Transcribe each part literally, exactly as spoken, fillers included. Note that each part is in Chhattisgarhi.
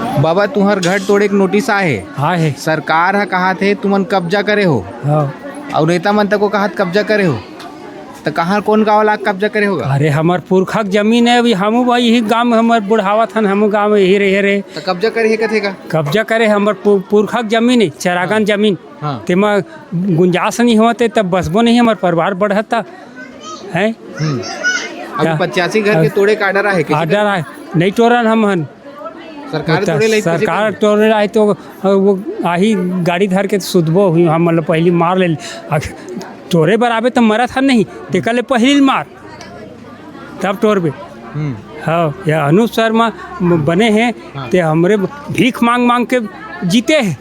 बाबा, तुहर घर तोड़े के नोटिस आए हे। आए हे। सरकार ह कहात हे, तुमन कब्जा करे हो। हाँ। अउ नेता मन तको कहात कब्जा करे हो। त कहाँ, कौन गाँव ला कब्जा करे होगा? अरे, हमर पुरखा के जमीन हे, अभी हमू भाई यही गाँव में, हमर बुढ़ावत हन, हमू गाँव में यही रहे रहे। त कब्जा करे हे कथे का? कब्जा करे, हमर पु-, पुरखा के जमीन हे, चरागन हाँ। जमीन। हाँ। तेमा गुंजाइश नहीं होवत हे, तब बसबो नहीं, हमर परिवार बढ़त हे। हम्म। अभी का? पचासी घर के हाँ। तोड़े का order आहे, किसी का? Order आहे, नहीं टोरन हम हन। सरकार त तोड़े ला, किसी सरकार का? टोरे ला तो, अ, वो आही गाड़ी धर के सुतबो हुई, हम मतलब पहली मार ले। अग-, टोरे बर आबे त मरत हन नहीं, तेकर ले पहली मार, तब टोरबे। हम्म। हाँ, ये अनुज शर्मा म-, बने हैं, हाँ। ते हमरे भीख मांग मांग के जीते हैं।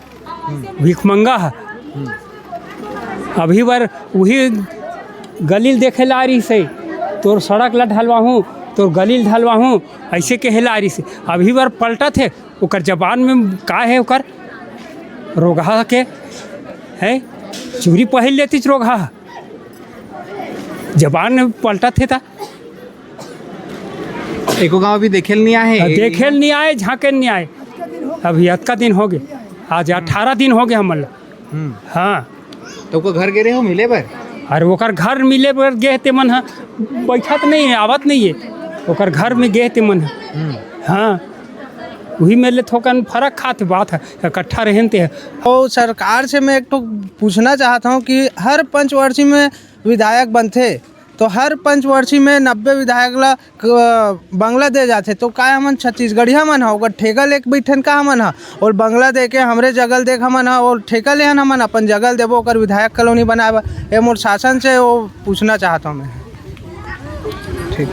हम्म। भीख मंगा है। हम्म। अभी बर वही गली ल देखे ला रहिस हे, तोर सड़क ला ढलवाहूँ, तोर गली ल ढलवाहूँ, ऐसे कहे ला रहिस हे। अभी बर पलटत हे, ओकर जबान में का हे, ओकर रोगहा के हे, चूरी पहिर लेतिस रोगहा, जबान में पलटत हे ता। एको गाँव भी देखे ल नहीं आए? हाँ, देखे ल नहीं आए, झांके ल नहीं आए। अभी अतका दिन हो गए, आज अठारह दिन हो गए हमन ला। हम्म। हाँ। तो ओकर घर गे रहे हो मिले बर? अरे, ओकर घर मिले बर गे ते मन ह, बैठत नहीं है, आवत नहीं है, ओकर घर में गे ते मन ह। हम्म। हाँ, वही में ले थोकन फर्क खात बात है, इकट्ठा रहन ते है। तो सरकार से मैं एक ठो पूछना चाहत हूँ कि हर पंचवर्षी में विधायक बनथे, तो हर पंचवर्षी में नब्बे विधायक ला क-, बंगला दे जाथे, तो का हमन छत्तीसगढ़िया मन ह, ओकर ठेका लेके बैठन का हमन ह? और बंगला दे के हमरे जगह ल देख हमन ह, और ठेका लेहन हमन, अपन जगह ल देबो, ओकर विधायक कॉलोनी बनाए बर। ये मोर शासन से वो पूछना चाहत हूँ मैं। ठीक।